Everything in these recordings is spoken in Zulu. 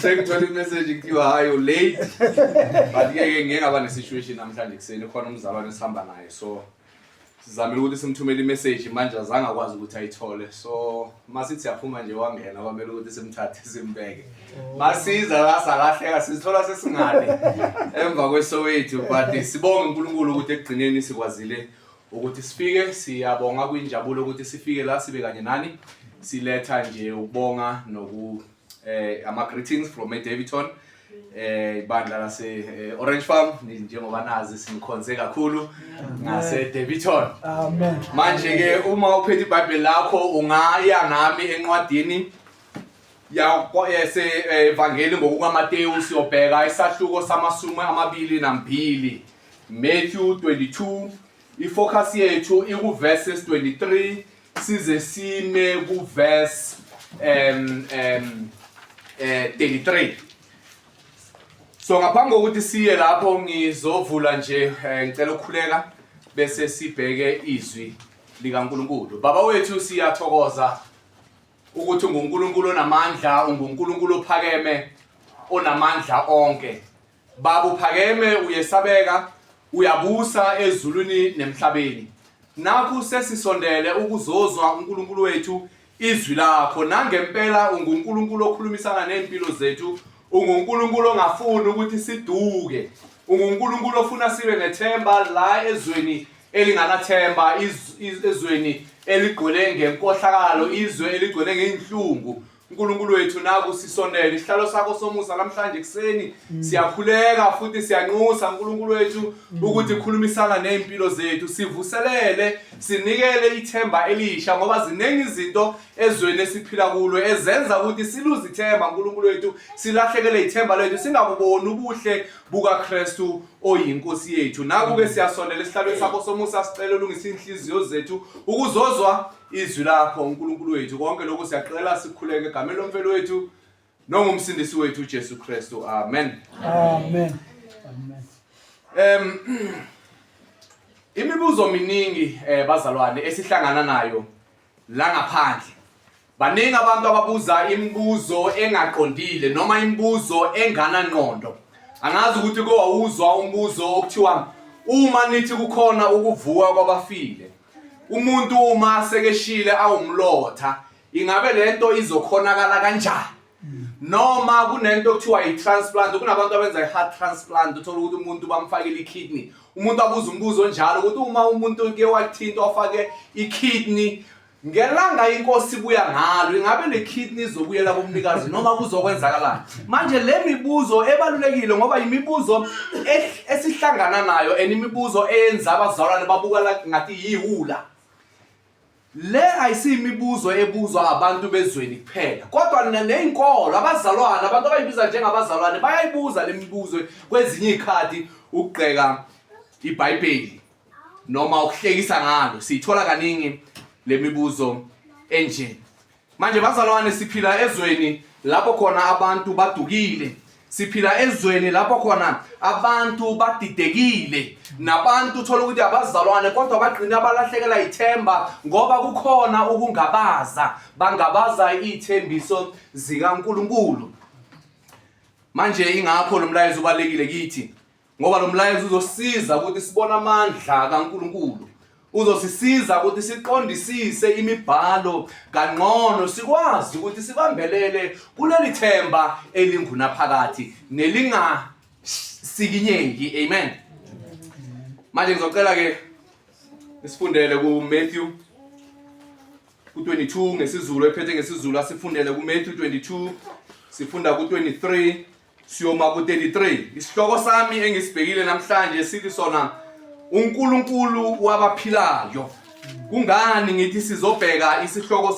Sengithola imessage kuthiwa hayi u-late. But ke ke ngeke ngaba ne-situation namhlanje kuseni khona umzalwane esihamba naye so sizamile ukuthi simthumele imessage manje azange akwazi ukuthi ayithole so masithi siyaphuma nje wangena kwamele ukuthi simthathe simbeke. Masiza la salahleka sizithola sesingale emva kwesowethu but sibonge uNkulunkulu ukuthi ekugcineni sikwazile ukuthi sifike. Siyabonga kwinjabulo ukuthi sifike la sibe kanye nani, siletha nje ukubonga noku ama greetings from eDaveyton, ibandla lase Orange Farm. Njengoba nazi sinikhonze kakhulu ngase Daveyton. Amen. Manje ke uma uphethe iBhayibheli lakho ungaya nami encwadini yase evangeli ngokukaMateyu, siyobheka isahluko samasumi amabili nambili, Matthew 22. Ifocus yethu iku verses 23 size sime ku verse 33. So ngaphambi kokuthi siye lapho ngizovula nje, ngicela ukukhuleka bese sibheke izwi likaNkulunkulu. Baba wethu, siyathokoza ukuthi unguNkulunkulu onamandla, unguNkulunkulu ophakeme onamandla onke. Baba, uphakeme, uyesabeka, uyabusa ezulwini nemhlabeni. Nakhu sesisondele ukuzozwa uNkulunkulu wethu izwi lakho. Nangempela unguNkulunkulu okhulumisana nempilo zethu, unguNkulunkulu ongafuni ukuthi siduke, unguNkulunkulu ofuna sibe nethemba la ezweni elinganathemba, ezweni eligcwele ngenkohlakalo, izwe eligcwele ngey'nhlungu. uNkulunkulu wethu, naku sisondele isihlalo sakho somusa namhlanje kuseni, siyakhuleka futhi siyanxusa uNkulunkulu wethu ukuthi khulumisana nezimpilo zethu, sivuselele, sinikele ithemba elisha, ngoba ziningi izinto ezweni esiphila kulo ezenza ukuthi siluze ithemba, uNkulunkulu wethu, silahlekele ithemba lethu, singabuboni ubuhle bukaKristu oyinkosi yethu. Naku ke siyasondela esihlalweni sakho somusa, sicela ulungise inhliziyo zethu ukuzozwa izwi lakho, uNkulunkulu wethu. Konke lokhu siyacela sikhuleke egameni lomfelo wethu nongumsindisi wethu uJesu Kristu, amen. Amen. Amen. Imibuzo miningi bazalwane esihlangana nayo la ngaphandle. Baningi abantu ababuza imibuzo engaqondile noma imibuzo enganangqondo. Angazi ukuthi kowawuzwa umbuzo okuthiwa uma nithi kukhona ukuvuka kwabafile, umuntu uma sekeshile awumlotha, ingabe lento izokhonakala kanjani? Noma kunento okuthiwa i-transplant, kunabantu abenza i-heart transplant, uthola ukuthi umuntu bamfakile i-kidney. Umuntu abuza umbuzo onjalo ukuthi uma umuntu ke wathintwa wafake i-kidney, ngelanga inkosi ibuya ngalo, ingabe le kidney izobuyela kumnikazi noma kuzokwenzakalani? Manje le mibuzo ebalulekile ngoba imibuzo esihlangana nayo and imibuzo eyenza abazalwane babuka ngathi yiwula. Le ayisiyimibuzo ebuzwa abantu bezweni kuphela, kodwa neyinkolo, abazalwane, abantu abayibiza njengabazalwane bayayibuza le mibuzo kwezinye izikhathi ukugqeka iBhayibheli noma ukuhlekisa ngalo. Siyithola kaningi le mibuzo enje. Manje bazalwane, siphila ezweni lapho khona abantu badukile, siphila ezweni lapho khona abantu badidekile, nabantu uthola ukuthi abazalwane kodwa bagcina balahlekela ithemba ngoba kukhona ukungabaza, bangabaza iy'thembiso zikaNkulunkulu. Manje ingakho lo mlayezo ubalulekile kithi, ngoba lo mlayezo uzosiza ukuthi sibone amandla kaNkulunkulu, uzosisiza ukuthi siqondisise imibhalo kangcono, sikwazi ukuthi sibambelele kuleli themba elingunaphakathi nelingasikinyeki. Amen. Manje ngizocela ke sifundele ku Matthew ku-22 ngesiZulu, ephethe ngesiZulu asifundele ku-Matthew 22, sifunda ku-23 siyoma ku-33. Isihloko sami engisibhekile namhlanje sithi sona uNkulunkulu wabaphilayo. Kungani ngithi sizobheka isihloko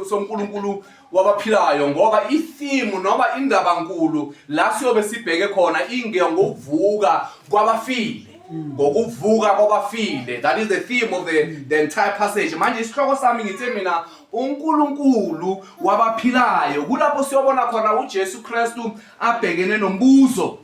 soNkulunkulu wabaphilayo? Ngoba itheme noma indaba nkulu la siyobe sibheke khona inge ngokuvuka kwabafile, ngokuvuka kwabafile. That is the theme of the entire passage. Manje isihloko sami ngithe mina uNkulunkulu wabaphilayo. Kulapho siyobona khona uJesu Kristu abhekene nombuzo,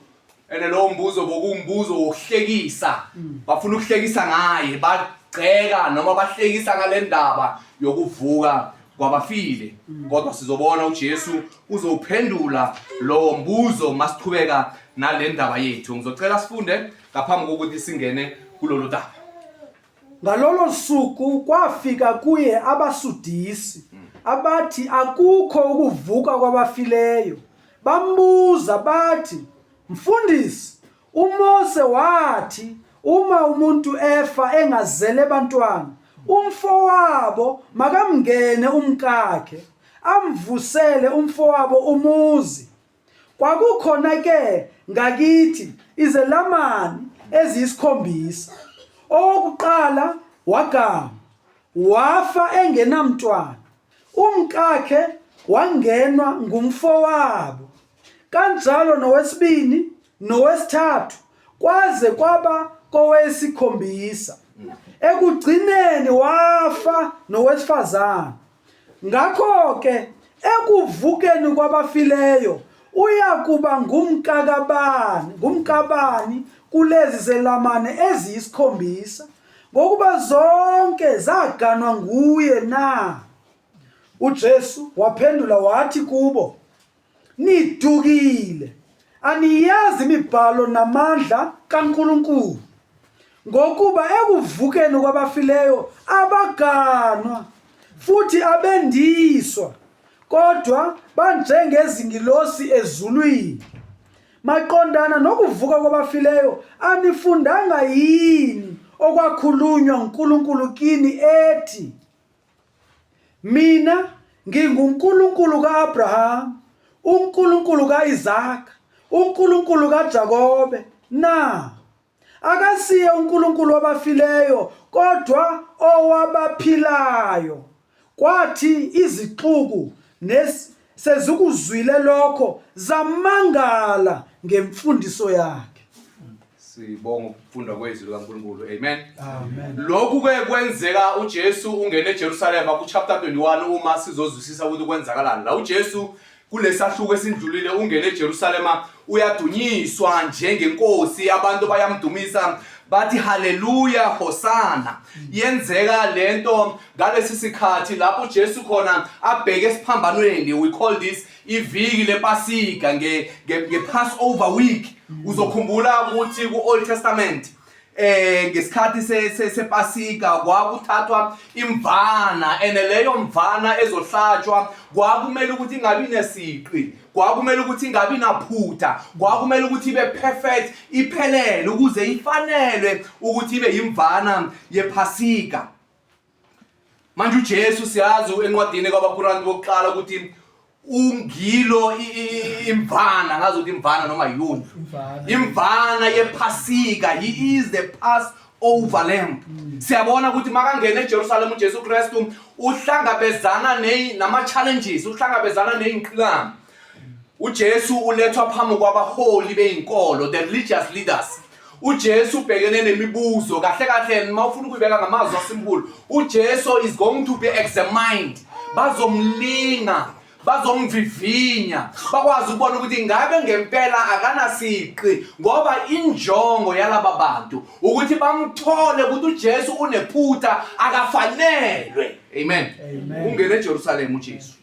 ene lowo mbuzo bokuwumbuzo wokuhlekisa. Bafuna ukuhlekisa ngaye, bagxeka noma bahlekisa ngale ndaba yokuvuka. Kwabafile. Kodwa sizobona uJesu uzowuphendula lowo mbuzo masiqhubeka nale ndaba yethu. Ngizocela sifunde ngaphambi kokuthi singene kulolu daba. Ngalolo suku kwafika kuye abasudisi abathi akukho ukuvuka kwabafileyo. Bambuza bathi, Mfundisi, uMose wathi uma umuntu efa engazele bantwana, umfowabo makamngene umkakhe, amvusele umfowabo umuzi. Kwakukhona ke ngakithi izelamani eziyisikhombisa. Owokuqala wagama, wafa engenamntwana. Umkakhe wangenwa ngumfowabo. Kanjalo nowesibini nowesithathu kwaze kwaba kowesikhombisa. Ekugcineni wafa nowesifazane. Ngakho-ke ekuvukeni kwabafileyo uyakuba ngumkakabani, ngumkabani kulezi zelamane eziyisikhombisa, ngokuba zonke zaganwa nguye na? UJesu waphendula wathi kubo, Nidukile, aniyazi imibhalo namandla kaNkulunkulu. Ngokuba ekuvukeni kwabafileyo abaganwa futhi abendiswa, kodwa banjengezingilosi ezulwini. Maqondana nokuvuka kwabafileyo anifundanga yini okwakhulunywa nguNkulunkulu kini ethi, Mina nginguNkulunkulu ka-Abrahama, uNkulunkulu ka-Isaka, uNkulunkulu kaJakobe na? Akasiye uNkulunkulu wabafileyo kodwa owabaphilayo. Kwathi izixuku sezikuzwile lokho zamangala ngemfundiso yakhe. Sibonga ukufunda kwezwi likaNkulunkulu. Amen. Amen. Lokhu ke kwenzeka uJesu ungene eJerusalema ku chapter 21 uma sizozwisisa ukuthi kwenzakalani. La uJesu kulesahluko esindlulile ungene eJerusalema uyadunyiswa njengenkosi, abantu bayamdumisa bathi haleluya hosana. Yenzeka lento ngalesi sikhathi lapho uJesu khona abheke esiphambanweni. We call this iviki lePasika nge nge Passover week. Uzokhumbula ukuthi ku Old Testament ngesikhathi sepasika kwakuthathwa imvana ene leyo mvana ezohlatshwa kwakumele ukuthi ingabi nesiqi, kwakumele ukuthi ingabi naphutha, kwakumele ukuthi ibe perfect, iphelele ukuze ifanelwe ukuthi ibe yimvana yephasika. Manje uJesu siyazi encwadini kwabaKorinti bokuqala ukuthi ungilo imvana, ngazi ukuthi imvana noma yundlu, imvana yephasika. He is the Passover lamb. Siyabona ukuthi makangena eJerusalem uJesu Kristu uhlangabezana nama challenges, uhlangabezana nezinqinamba. UJesu ulethwa phambi kwabaholi beyinkolo, the religious leaders. UJesu ubhekene nemibuzo kahle kahle, uma ufuna ukuyibeka ngamazwi asimkhulu, uJesu is going to be examined. Bazomlinga, bazomvivinya, bakwazi ukubona ukuthi ngabe ngempela akanasiqi, ngoba injongo yalaba bantu ukuthi bamthole ukuthi uJesu unephutha, akafanelwe. Amen, Amen. Ungene eJerusalem uJesu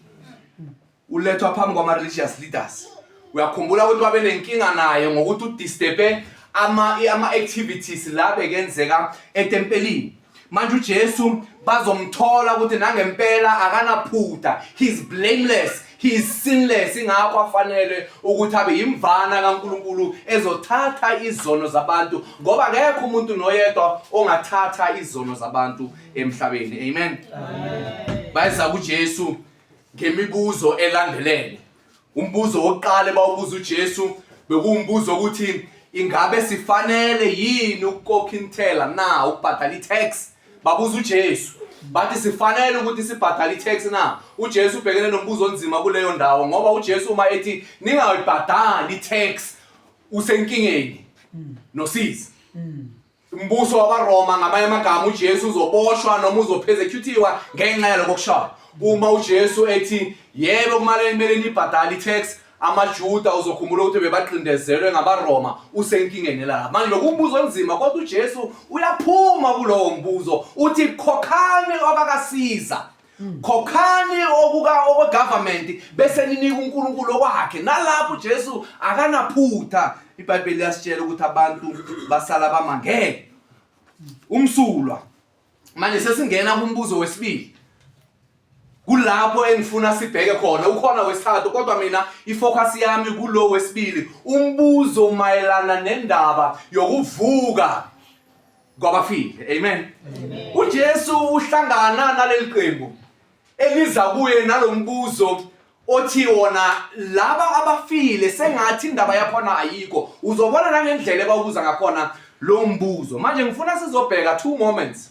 ulethwa phambi kwama-religious leaders. Uyakhumbula ukuthi babe nenkinga naye ngokuthi udisturbe ama-activities la bekenzeka etempelini. Manje uJesu bazomthola ukuthi nangempela akanaphutha, he is blameless, he is sinless, ingakho afanele ukuthi abe yimvana kaNkulunkulu ezothatha izono zabantu, ngoba akekho umuntu noyedwa ongathatha izono zabantu emhlabeni. Amen, amen. Bayeza kuJesu ngemibuzo elandelene. Umbuzo wokuqala bawubuza uJesu bekuwumbuzo ukuthi ingabe sifanele yini ukukokha intela na, ukubhadala i-tax. Babuza uJesu bathi sifanele ukuthi sibhadale i-tax na. UJesu ubhekene nombuzo onzima kuleyo ndawo, ngoba uJesu uma ethi ningayibhadali i-tax usenkingeni nosizi. Umbuso wabaRoma, ngamanye amagama uJesu uzoboshwa noma uzophezecutiwa ngenxa yaloko kushayo. Uma uJesu ethi yebo kumele kumele nibhadale i-tax, amaJuda uzokhumbula ukuthi bebaqindezelwe ngabaRoma, usenkingeni la. Manje lokhu umbuzo onzima, kodwa uJesu uyaphuma kulowo mbuzo, uthi khokhani okakasiza. Khokhani okuka okwe-government bese ninika uNkulunkulu okwakhe. Nalapho uJesu akanaphutha. IBhayibheli liyasitshela ukuthi abantu basala bamangele. Umsulwa. Manje sesingena kumbuzo wesibili. Kulapho engifuna sibheke khona. Ukhona wesithathu kodwa mina ifocus yami kulo wesibili. Umbuzo mayelana nendaba yokuvuka kwabafile. Amen. UJesu uhlangana naleli qembu eliza kuye nalombuzo othi wona laba abafile sengathi indaba yakhona ayikho. Uzobona nangendlela ebawubuza ngakhona lo mbuzo. Manje ngifuna sizobheka two moments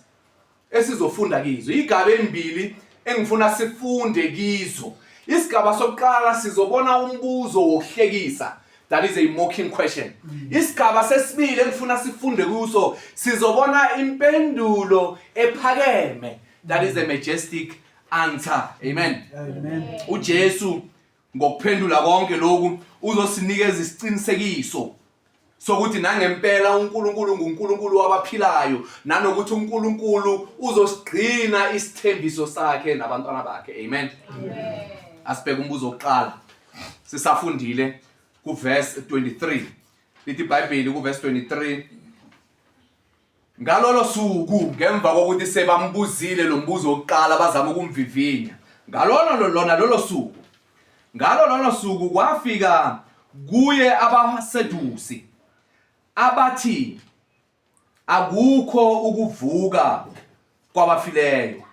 esizofunda kizo. Igaba embili engifuna sifunde kizo. Isigaba sokuqala sizobona umbuzo wokuhlekisa. That is a mocking question. Isigaba sesibili engifuna sifunde kuso sizobona impendulo ephakeme. That is a majestic answer. Amen. Amen. UJesu ngokuphendula konke lokhu uzosinikeza isiqinisekiso sokuthi nangempela uNkulunkulu nguNkulunkulu wabaphilayo nanokuthi uNkulunkulu uzosigcina isithembiso sakhe nabantwana bakhe. Amen. Amen. Asibheke umbuzo wokuqala. Sisafundile kuverse 23. Lithi iBhayibheli kuverse 23 Ngalolo suku ngemva kokuthi sebambuzile lo mbuzo wokuqala bazama ukumvivinya. Ngalolo lona lolo suku. Ngalo lolo suku kwafika kuye abasedusi abathi akukho ukuvuka kwabafileyo.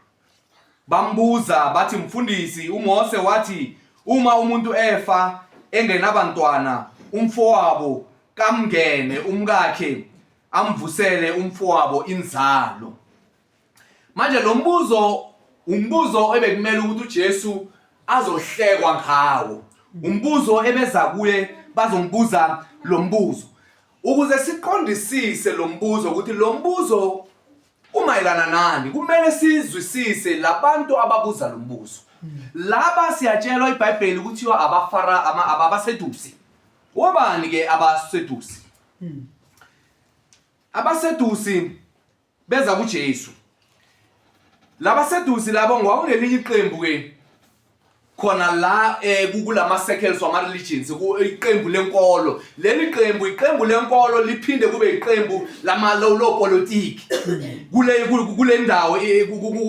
Bambuza bathi, Mfundisi, uMose wathi uma umuntu efa engenabantwana, umfowabo kamngene umkakhe amvusele umfowabo inzalo. Manje lo mbuzo umbuzo ebekumele ukuthi uJesu azohlekwa ngawo. Umbuzo ebeza kuye bazombuza lo mbuzo. Ukuze siqondisise lo mbuzo ukuthi lo mbuzo umayelana nani, kumele sizwisise labantu ababuza lo mbuzo. Laba siyatshelwa iBhayibheli kuthiwa abafara abasedusi. Obani ke abasedusi? Abasedusi beza kuJesu. Labasedusi labo ngwakunelinye iqembu ke khona la eh kulama circles wama religions iqembu lenkolo. Leli qembu iqembu lenkolo liphinde kube iqembu lama lo politiki kule kule ndawo eh,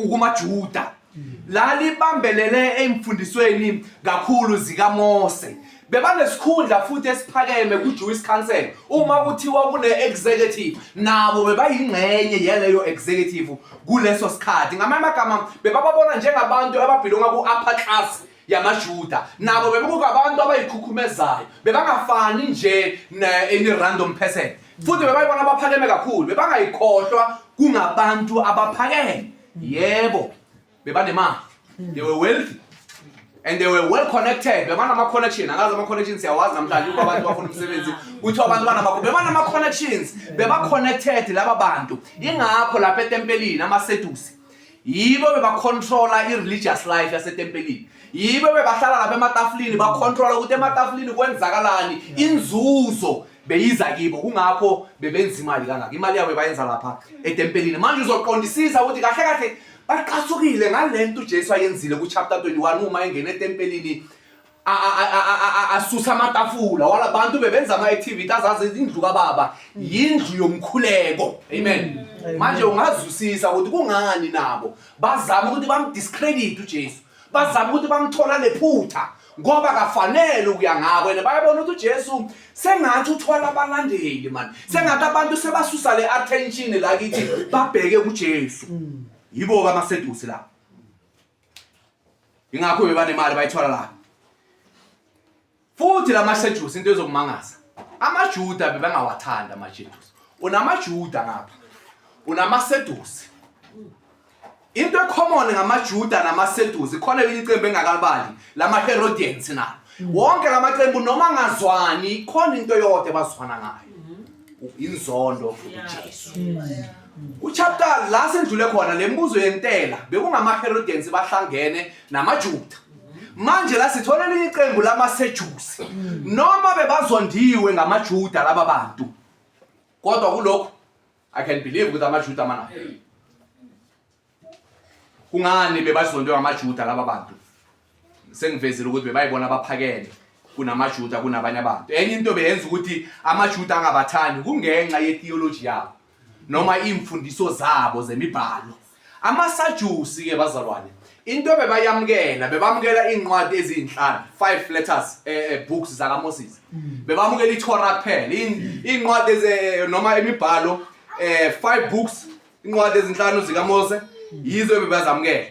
kumaJuda. Lalibambelele emfundisweni kakhulu zikaMose. Bebanesikhundla futhi esiphakeme ku-Jewish Council. Uma kuthiwa kune-executive, nabo bebayingxenye yeleyo executive kuleso sikhathi. Ngamanye amagama bebababona njengabantu ababhilonga ku-upper class yamaJuda. Nabo bebekukabantu abayikhukhumezayo. Bebangafani nje ne-any random person. Futhi bebayibona abaphakeme kakhulu. Bebangayikhohlwa kungabantu abaphakeme. Yebo, bebanemali. They were wealthy. And they were well connected. Bebanama connection. Angazi ama connections siyawazi namhlanje ukuba abantu bafuna umsebenzi. Kuthiwa abantu banama bebanama connections. Beba connected laba bantu. Ingakho lapha etempelini amaSedusi yibo bebacontrola i-religious life yasetempelini. Yibo bebahlala lapha ematafuleni bacontrola ukuthi ematafuleni kwenzakalani, inzuzo beyiza kibo. Kungakho bebenza imali kangaka. Imali yabo bayenza lapha etempelini. Manje uzoqondisisa ukuthi kahle kahle baqasukile ngalento uJesu ayenzile ku chapter 21 uma engena etempelini asusa amatafula walabantu bebenza ama activity azazi indlu kababa yindlu yomkhuleko. Amen. Manje ungazwisisa ukuthi kungani nabo bazama ukuthi bamdiscredit uJesu, bazama ukuthi bamthola lephutha ngoba kafanele ukuya ngabo. And bayabona ukuthi uJesu sengathi uthwala abalandeli man, sengathi abantu sebasusa le attention la kithi babheke kuJesu. Yibo ke amaSedusi la, ingakho bebanemali bayithola la. Futhi la maSedusi into ezokumangaza, amaJuda bebangawathanda amaJedusi. UnamaJuda ngapha, unamaSedusi. Into ecommon ngamaJuda namaSedusi, khona elinye iqembu engakalibali lama-Herodians nalo. Wonke lamaqembu noma ngazwani, khona into eyodwa ebazwana ngayo, inzondo kuJesu. Uchapter la sendlule khona le mbuzo yentela bekungama-Herodians bahlangene namaJuda. Manje la sithola elinye iqembu lamaSedusi, noma bebazondiwe ngamaJuda laba bantu, kodwa kulokhu I can believe ukuthi amaJuda amanayo. Kungani bebazondwe ngamaJuda laba bantu? Sengivezile ukuthi bebayibona abaphakele kunamaJuda kunabanye abantu. Enye into beyenza ukuthi amaJuda angabathandi kungenxa yetheology yabo noma imfundiso zabo zemibhalo. AmaSajusi ke bazalwane into bebayamukela bebamukela izincwadi ezinhlanu five letters books zakaMoses. Bebamukela iTorah kuphela izincwadi noma imibhalo five books incwadi ezinhlanu zikaMose yizo ebebazamukela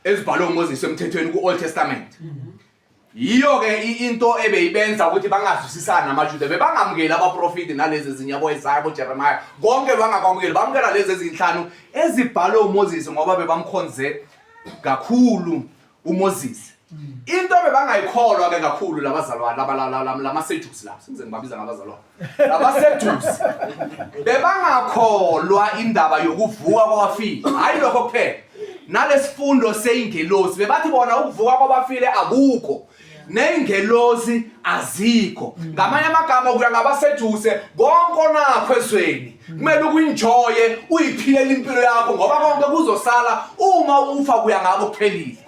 ezibhalwe uMoses emthethweni ku-Old Testament. Yiyo ke into ebeyibenza ukuthi bangazwisisani namaJuda, bebangamukeli abaprofiti nalezi ezinye abo-Isaya boJeremiah, konke bangakwamukeli, bamukela lezi ezinhlanu ezibhalwe uMoses ngoba bebamkhonze kakhulu uMoses. Into bebangayikholwa ke kakhulu labazalwane laba lamaSedusi laba, sengize ngibabiza ngabazalwane. LabaSedusi bebangakholwa indaba yokuvuka kwabafile. Hayi lokho kuphela. Nalesifundo seyingelosi bebathi bona ukuvuka kwabafile akukho. Neyingelosi azikho. Ngamanye amagama kuya ngabaSeduse konke onakho ezweni kumele ukuenjoye uyiphilele impilo yakho ngoba konke kuzosala uma ufa kuya ngabo kuphelile.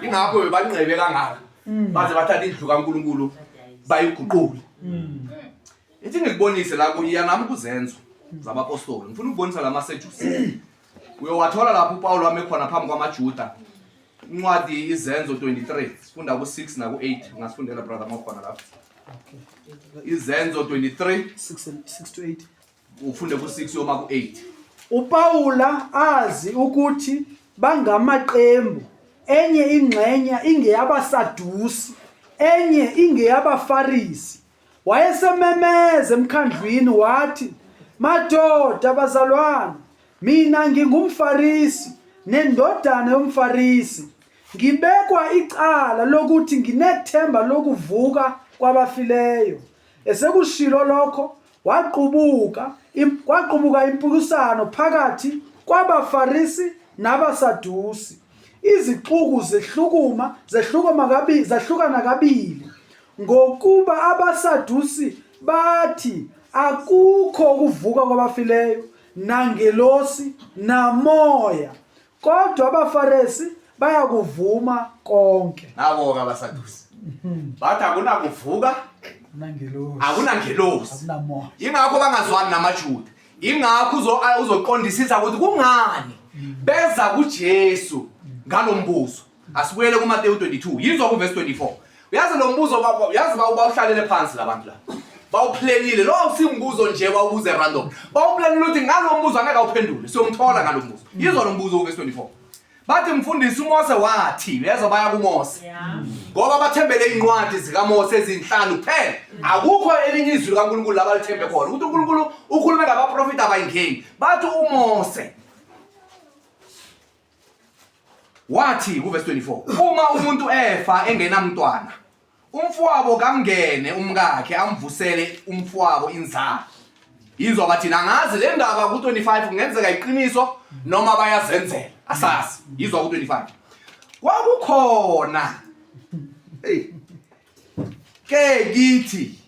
Ingakho bebanqebe kangaka. Baze bathatha indlu kaNkuluNkulu bayiguqule. Ithi ngikubonise la kuyiya nami kuzenzo zabapostoli. Ngifuna ukubonisa la maSedusi. Uyowathola lapho uPawulu wame khona phambi kwamaJuda. Incwadi iZenzo 23 sifunda ku-6 naku-8 ungasifundela brother mawukhona lapho. Izenzo 23 6 and 6 to 8. ufunde ku-6 uyoma ku-8. UPawula azi ukuthi bangamaqembu, enye ingxenye ingeyabaSadusi, enye ingeyabaFarisi. Wayesememeza emkhandlwini wathi, Madoda bazalwane, mina ngingumFarisi nendodana yomFarisi. Ngibekwa icala lokuthi nginethemba lokuvuka kwabafileyo. Esekushilo lokho, waqubuka kwaqubuka impikiswano phakathi kwabaFarisi nabaSadusi. Izixuku zehlukuma zehlukuma kabili zahlukana kabili ngokuba abaSadusi bathi akukho ukuvuka kwabafileyo nangelosi namoya kodwa abaFarisi bayakuvuma konke. Nabo-ke abaSadusi bathi akunakuvuka Akunangelosi. akunangelosi Akunamoya. Yingakho bangazwani namaJuda. Yingakho uzoqondisisa ukuthi kungani beza kuJesu ngalo mbuzo. Asibuyele kuMateyu 22 yizwa kuvesi 24. Uyazi lo mbuzo uyazi bawuhlalele phansi labantu la. Bawuplanile lo awusimbuzo nje bawubuze random. Bawuplanile ukuthi ngalo mbuzo angeke awuphendule. Siyomthola ngalo mbuzo. Yizwa lo mbuzo kuvesi 24. Bathi mfundisi uMose wathi, uyezwa baya kuMose. Ngoba bathembele incwadi zikaMose ezinhlanu kuphela. Akukho elinye izwi likaNkulunkulu labalithembe khona. Ukuthi uNkulunkulu ukhulume ngabaprofeti abayingeni. Bathi uMose wathi kuvesi 24, uma umuntu efa engenamntwana, umfowabo kamngene umkakhe amvusele umfowabo inzalo. Yizwa bathi angazi le ndaba ku-25 kungenzeka iqiniso noma bayazenzela asazi. Yizwa ku-25 kwakukhona hey ke kithi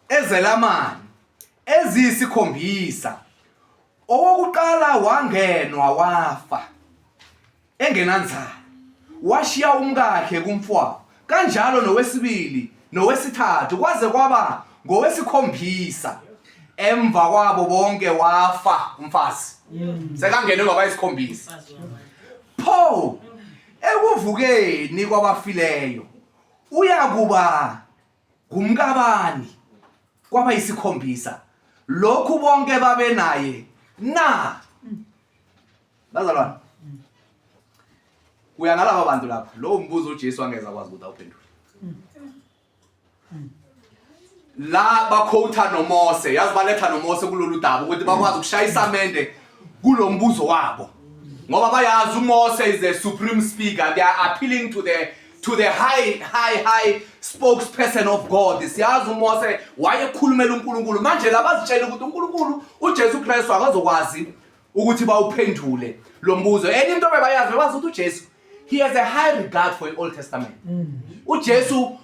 ezelamani eziyisikhombisa owokuqala wangenwa wafa engenanzalo washiya umkakhe kumfowabo kanjalo nowesibili nowesithathu kwaze kwaba ngowesikhombisa emva kwabo bonke wafa umfazi sekangene ngwabayisikhombisa pho ekuvukeni kwabafileyo uyakuba ngumkabani kwabayisikhombisa lokhu bonke babenaye na bazalwane uya ngalaba bantu lapha lowo mbuzo uJesu angeze akwazi ukuthi awuphendule la bakhowutha noMose yazi baletha noMose kulolu daba ukuthi bakwazi ukushaya isamende kulo mbuzo wabo ngoba bayazi uMose is the supreme speaker. They are appealing to the high high high spokesperson of God. Siyazi uMose wayekhulumela uNkulunkulu. Manje labazitshela ukuthi uNkulunkulu uJesu Kristu akazokwazi ukuthi bawuphendule lo mbuzo. Enye into bebayazi, bebazi ukuthi uJesu, he has a high regard for i-Old Testament. UJesu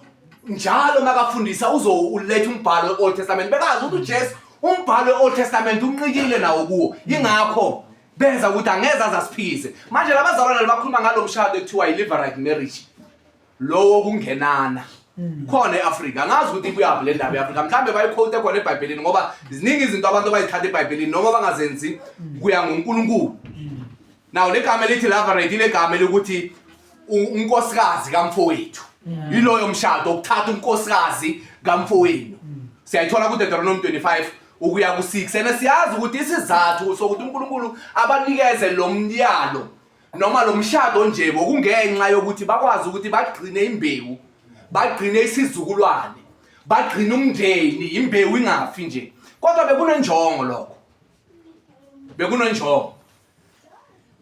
njalo makafundisa uzowuletha umbhalo we-Old Testament. Bekazi ukuthi uJesu umbhalo we-Old Testament unqikile nawo kuwo, ingakho Benza ukuthi angeze azasiphise. Manje labazalwane bakhuluma ngalo mshado ekuthiwa i-levirate marriage. Lowo kungenana. Khona eAfrika angazi ukuthi ibuyaphi le ndaba eAfrika mhlambe bayiquote khona eBhayibhelini ngoba ziningi izinto abantu abayithatha eBhayibhelini noma bangazenzi kuya ngoNkulunkulu. Now legama elithi levirate ilegama elikuthi unkosikazi kamfowethu. Yiloyo mshado ukuthatha unkosikazi kamfowenu. Siyayithola kuDeuteronomy 25 ukuya ku-6 and siyazi ukuthi isizathu sokuthi uNkulunkulu abanikeze lo myalo noma lo mshado nje bokungenxa yokuthi bakwazi ukuthi bagcine imbewu bagcine isizukulwane bagcine umndeni imbewu ingafi nje kodwa bekunenjongo lokho bekunenjongo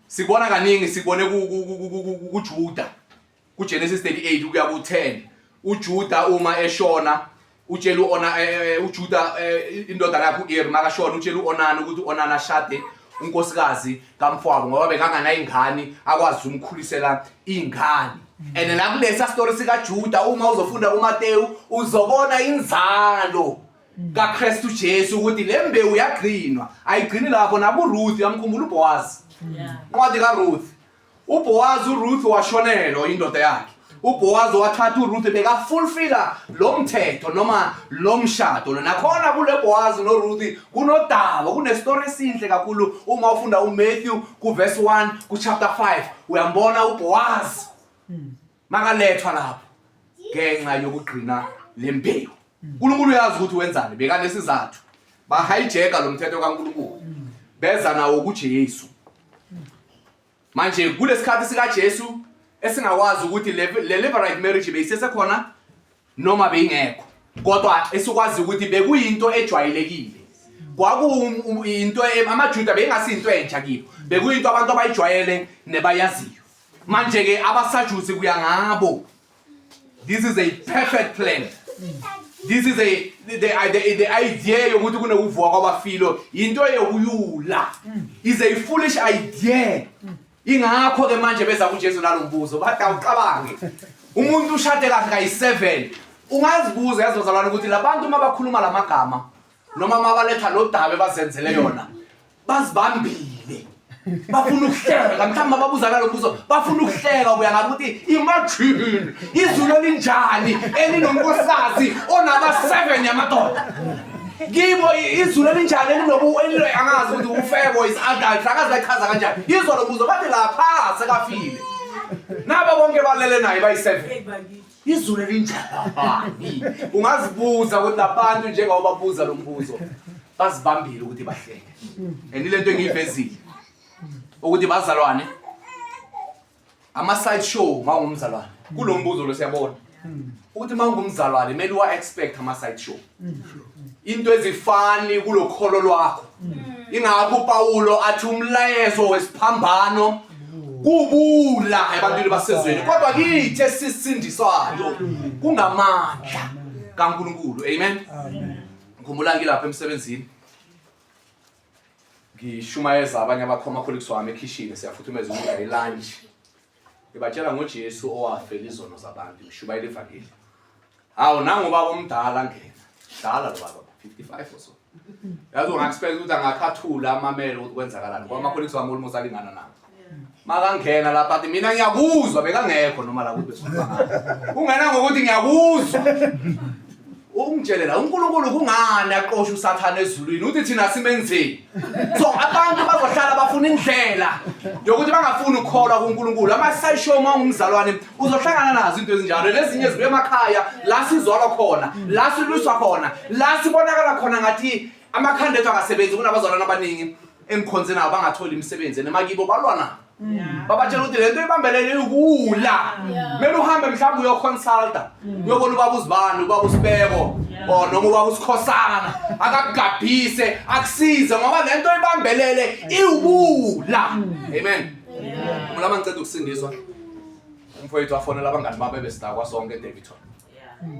sikubona kaningi sikubone kuJuda kuGenesis 38 ukuya ku-10 uJuda uma eshona utshela uOna eh, eh, uJuda eh, indodana yakhe uEr makashona utshela uOnana ukuthi uOnana ashade unkosikazi kamfowabo ngoba bekanganayingane akwazi umkhulisela ingane and la kulesa story sikaJuda uma uzofunda uMateyu uzobona inzalo kaKristu Jesu ukuthi le mbewu yagcinwa ayigcini lapho nakuRuth yamkhumbula uBoaz incwadi kaRuth uBoaz uRuth washonelwa indoda yakhe uBoaz wathatha uRuth bekafulfila lo mthetho noma lo mshado lo nakhona kule Boaz noRuth kunodaba kunestory esinhle kakhulu uma ufunda uMatthew kuverse 1 kuchapter 5 uyambona uBoaz makalethwa lapho ngenxa yokugcina lembewu uNkulunkulu uyazi ukuthi wenzani bekanesizathu bahijacka lo mthetho kaNkulunkulu beza nawo kuJesu manje kulesikhathi sikaJesu esingakwazi ukuthi le levirate marriage beyisesekhona noma beyingekho kodwa esikwazi ukuthi bekuyinto ejwayelekile kwakuyinto amaJuda beyingasinto entsha kibo bekuyinto abantu abayijwayele nebayaziyo manje ke abaSajusi kuya ngabo this is a perfect plan this is a the idea yokuthi kunokuvuka kwabafilo into yokuyula is a foolish idea ingakho ke manje beza kuJesu nalombuzo bathi awucabange umuntu ushade kahle kayi7 ungazibuza yazi bazalwane ukuthi labantu uma bakhuluma lamagama noma mabaletha lo daba bazenzele yona bazibambile bafuna ukuhleka mhlawumbe ababuza nalo mbuzo bafuna ukuhleka ubuya ngabe ukuthi imagine izulu elinjani elinonkosikazi onaba-seven yamadoda kibo izulu elinjani elinobu angazi ukuthi ufebo is adult angazi bayichaza kanjani izwa lo mbuzo bathi lapha sekafile naba bonke balele naye bayi-seven izulu elinjani ungazibuza ukuthi labantu njengoba babuza lo mbuzo bazibambile ukuthi bahleke and ile nto engiyivezile ukuthi bazalwane ama-side show uma ungumzalwane kulo mbuzo lo siyabona ukuthi uma ungumzalwane kumele uwa-expect ama-side show into ezifani kulokholo lwakho ingakho uPawulo athi umlayezo wesiphambano kubula ebantwini basezweni kodwa kithi esisindiswayo kungamandla kaNkulunkulu amen ngikhumbula ngilapha emsebenzini ngishumayeza abanye abakhoma colleagues wami ekhishini siyafuthumeza ukudla ilunch ngibatshela ngoJesu owafela izono zabantu ngishumayela ivangeli hawu nangu baba omdala ngena dala lo baba 55 or so yazi unga-expect ukuthi angakhathula amamele ukuthi kwenzakalani ngoba ama-colleagues wami almost alingana nabo makangena lapha athi mina ngiyakuzwa bekangekho noma la ukuthi besikhuluma ngayo ungena ngokuthi ngiyakuzwa ungitshele la uNkulunkulu kungani aqosha uSathane ezulwini uthi thina simenzeni so abantu bazohlala bafuna indlela yokuthi bangafuni ukukholwa kuNkulunkulu amasayisho uma ungumzalwane uzohlangana nazo into ezinjalo nezinye zibuye emakhaya la sizwalwa khona la silwiswa khona la sibonakala khona ngathi amakhanda ethu akasebenzi kunabazalwane abaningi engikhonze nabo bangatholi imisebenzi nemakibo balwa nabo babatshela ukuthi lento ibambelele iwula kumele uhambe mhlawumbe uyoconsulta uyobona ubaba uzibani ubaba usibeko or noma ubaba usikhosana akakugabhise akusize ngoba lento ibambelele iwula amen mulama ngiceda ukusindiswa umfowethu wafonela abangani babo ebesidakwa sonke eDaveyton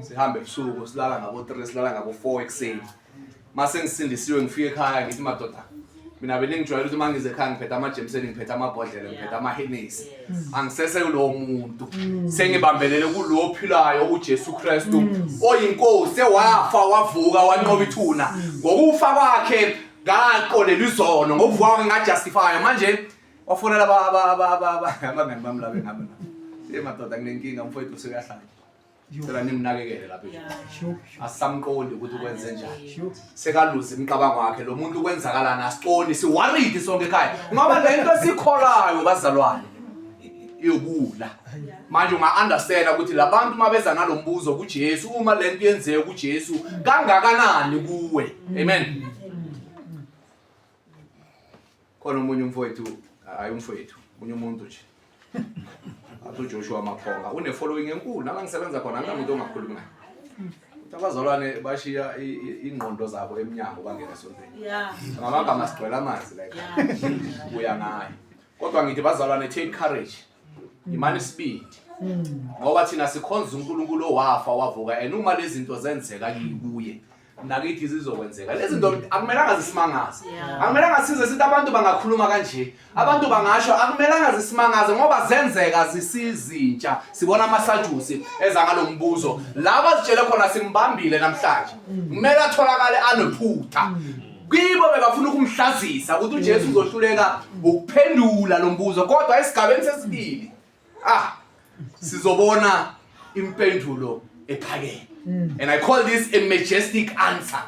sihambe ebusuku silala ngabo-3 silala ngabo-4 ekuseni mase ngisindisiwe ngifike ekhaya ngithi madoda mina beningijwayele ukuthi uma ngize ekhaya ngiphethe ama-jameson ngiphethe amabhodlela ngiphethe ama-Hennessy angisese kulowo muntu sengibambelele kulo ophilayo uJesu Kristu oyinkosi ewafa wavuka wanqoba ithuna ngokufa kwakhe Ngaqolelwa izono ngokuvuka kwakhe ngajustify. Manje wafonela abangani bami laba engihamba nabo. Ye madoda nginenkinga mfowethu useyahlanya. Cela nimnakekele lapha. Asisamqondi ukuthi ukwenze njani. Sekaluze imicabango wakhe lo muntu kwenzakalani asiconi si worried sonke ekhaya. Ngoba lento esikholayo bazalwane iyobuwula. Manje unga understand ukuthi labantu mabeza nalombuzo kuJesu uma lento yenzeke kuJesu kangakanani kuwe. Amen. Khona omunye umfowethu, hayi umfowethu, omunye umuntu nje. Athi uJoshua Maphonga une following enkulu nala ngisebenza khona anginamuntu ongakhulumi naye. Uthi abazalwane bashiya ingqondo zabo emnyango bangena esontweni. Yeah. Ngamagama sigcwele amanzi la ekhaya. Yeah. Buya ngayo. Kodwa ngithi bazalwane take courage. Imani isibindi. Ngoba thina sikhonza uNkulunkulu owafa wavuka and uma lezi zinto zenzeka kuye nakithi zizokwenzeka. Lezi zinto akumelanga zisimangaze. Akumelanga size sithi abantu bangakhuluma kanje. Abantu bangasho akumelanga zisimangaze ngoba zenzeka zisizintsha. Sibona amaSadusi eza ngalombuzo. Laba zitshele khona simbambile namhlanje. Kumele atholakale anephutha. Kibo bebafuna ukumhlazisa ukuthi uJesu uzohluleka ukuphendula lo mbuzo kodwa esigabeni sesibili sizobona impendulo ephakeme. And I call this a majestic answer.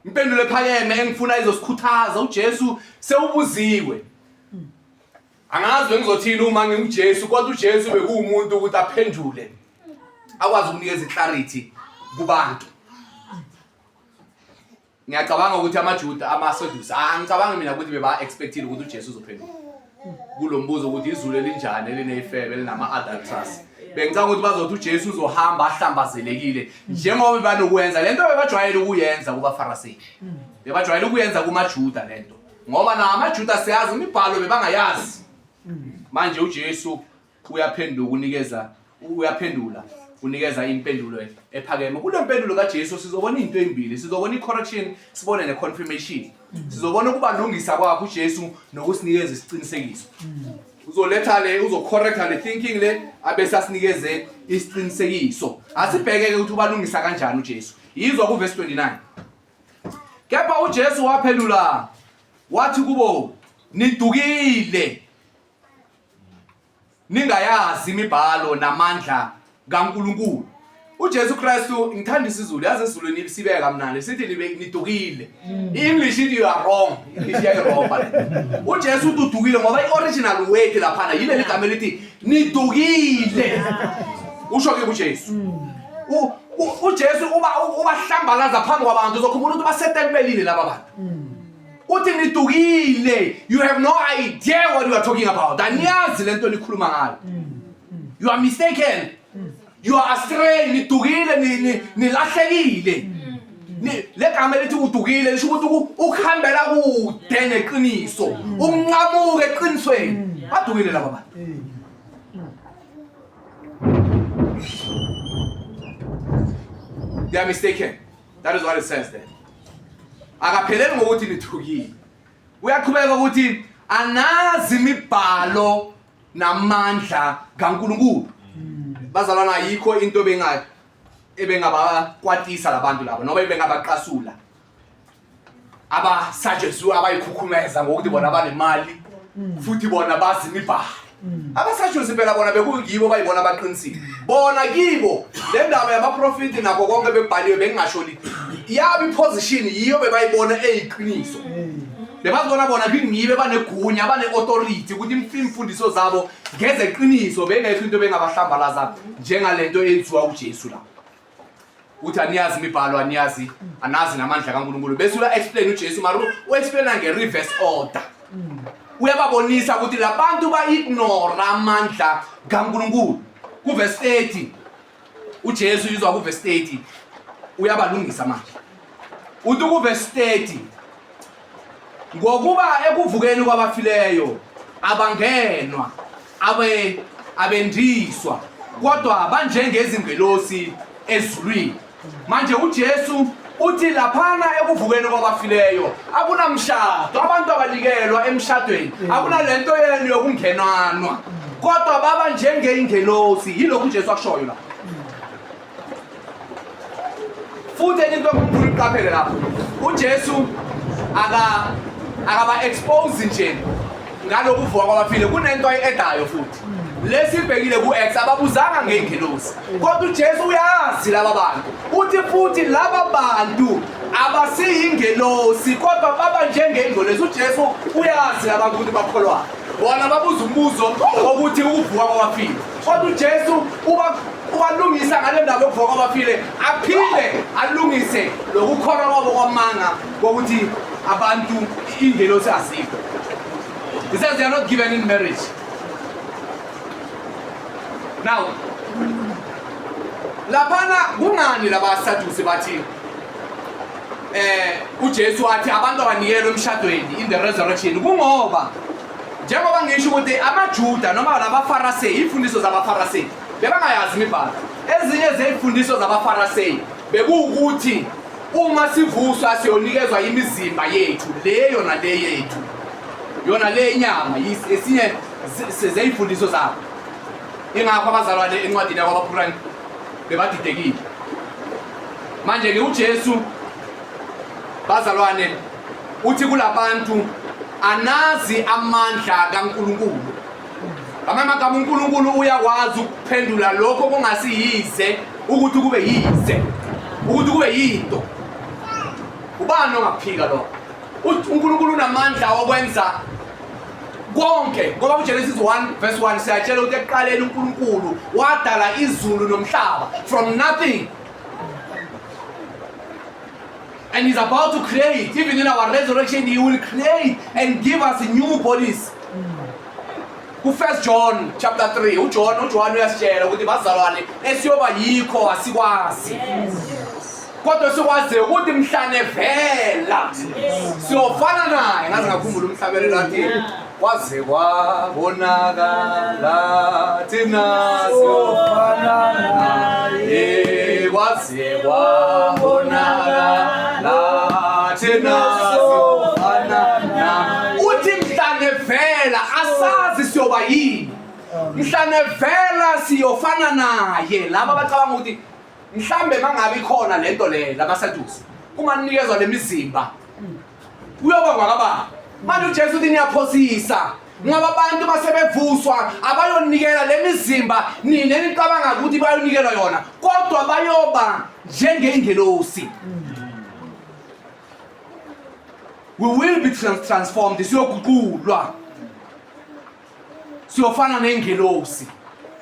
Impendulo ephakeme engifuna izosikhuthaza. uJesu sewubuziwe. Angazi bengizothini uma nginguJesu, kodwa uJesu bekuwumuntu ukuthi aphendule, akwazi ukunikeza iclarity kubantu. Ngiyacabanga ukuthi amaJuda, amaSadusi, angicabangi mina ukuthi beba expectile ukuthi uJesu uzophendula kulo mbuzo ukuthi izulu elinjani elineyifebe elinama-adulterers. Bengicabanga ukuthi bazothi uJesu uzohamba ahlambazelekile njengoba banokwenza lento bebajwayele ukuyenza kubaFarisi, bebajwayele ukuyenza kumaJuda lento, ngoba na amaJuda siyazi imibhalo bebangayazi. Manje uJesu uyaphenduka unikeza uyaphendula unikeza impendulo ephakeme. Kule mpendulo kaJesu sizobona into ezimbili, sizobona i-correction, sibone ne-confirmation. Sizobona ukubalungisa kwakhe uJesu nokusinikeza isiqinisekiso. Uzoletha le, uzocorrecta le thinking le, abese asinikeze isiqinisekiso. Asibheke-ke ukuthi ubalungisa kanjani uJesu. Yizwa kuvesi 29. Kepha uJesu waphendula wathi kubo, nidukile ningayazi imibhalo namandla kaNkulunkulu. uJesu Kristu, ngithanda isiZulu, yazi esiZulwini sibeka kamnandi, sithi nidukile. I-English ithi you are wrong. English iyayiroba le. uJesu uthi udukile ngoba i-original word laphana yileli gama elithi nidukile. Usho ke kuJesu. UJesu uba ubahlambalaza phambi kwabantu, uzokhumbula ukuthi basetempelini laba bantu. Uthi nidukile, you have no idea what you are talking about. Aniyazi lento nikhuluma ngayo. You are mistaken. You are astray, nidukile, nilahlekile. Le gama elithi udukile lisho ukuthi ukuhambela kude neqiniso, unqamuke eqinisweni. Badukile laba bantu. They are mistaken. That is what it says there. Akapheleli ngokuthi nithukile. Uyaqhubeka ukuthi anazi imibhalo namandla kaNkulunkulu. Bazalwana, ayikho into ebengabakwatisa labantu laba noma ebengabaqasula. AbaSadusi abayikhukhumeza ngokuthi bona banemali futhi bona bazi imibhalo. AbaSadusi phela bona bekuyibo bayibona abaqinisile. Bona kibo le ndaba yabaprofiti nakho konke bekubhaliwe bengingasho li. Yabo iposition yiyo bebayibona eyiqiniso. Bebazibona bona kungibo banegunya bane-authority ukuthi imfundiso zabo ngezeqiniso, bengekho into bengabahlambalaza njengalento eyenziwa uJesu la. Uthi aniyazi imibhalo, aniyazi, anazi namandla kaNkulunkulu. Bese uya explain uJesu, mara u-explaina nge-reverse order. Uyababonisa ukuthi labantu ba-ignore amandla kaNkulunkulu. Kuverse 30 uJesu yizwa kuverse 30 uyabalungisa manje. Uthi kuverse 30, ngokuba ekuvukeni kwabafileyo abangenwa abendiswa, kodwa banjengezingelosi ezulwini. Manje uJesu uthi laphana ekuvukeni kwabafileyo akunamshado, abantu abanikelwa emshadweni, akunalento yenu yokungenanwa, kodwa baba njengeingelosi. Yilokhu uJesu akushoyo la. Futhi enye into engifuna uqaphele lapho, uJesu aka akaba expose nje ngalokuvuka kwabafile kunento ayi-edayo futhi lesibhekile ku-x ababuzanga ngey'ngelosi kodwa ujesu uyazi laba bantu uthi futhi laba bantu abasiyingelosi kodwa baba njengengelosi ujesu uyazi laba bantu ukuthi bakholwayo bona babuza umbuzo wokuthi ukuvuka kwabafile kodwa ujesu uba ubalungisa ngale ndaba yokuvuka kwabafile aphinde alungise lokukholwa kwabo kwamanga kokuthi abantu ingelosi azikho. He says they are not given in marriage. Now, laphana kungani labasadusi bathi eh uJesu wathi abantu abanikelwe emshadweni in the resurrection kungoba njengoba ngisho ukuthi amaJuda noma labaFarasei imfundiso zabaFarasei bebangayazi imibhalo ezinye zey'mfundiso zabaFarasei bekuwukuthi uma sivuswa siyonikezwa imizimba yethu le yona le yethu yona le inyama esinye zey'mfundiso zabo ingakho abazalwane encwadini yakwabaphurani bebadidekile manje-ke ujesu bazalwane uthi kulabantu anazi amandla kaNkulunkulu ngamanye amagama uNkulunkulu uyakwazi ukuphendula lokho kungasiyize ukuthi kube yize ukuthi kube yinto ubani ongaphika lokho uNkulunkulu unamandla okwenza konke ngoba kuGenesis 1 verse 1 siyatshela ukuthi ekuqaleni uNkulunkulu wadala izulu nomhlaba from nothing And he's about to create, even in our resurrection, he will create and give us new bodies. Ku-1 John chapter 3, uJohn uJohn uyasitshela ukuthi bazalwane esiyoba yikho asikwazi. Kodwa sikwazi ukuthi mhlane vela siyofana naye. Ngaze ngakhumbula umhlabelelo athi kwaze kwabonakala thina siyofana naye kwaze kwabonakala thina siyofana naye uthi mhlane vela asazi siyoba yini mhlane vela siyofana naye laba abacabanga ukuthi mhlambe mangabe ikhona lento le labasadusi uma nikezwa lemizimba kuyoba kwakabani manje uJesu uthi niyaphosisa ngoba abantu basebevuswa abayonikela le mizimba nina enicabanga ukuthi bayonikelwa yona kodwa bayoba njengengelosi we will be transformed siyoguqulwa siyofana nengelosi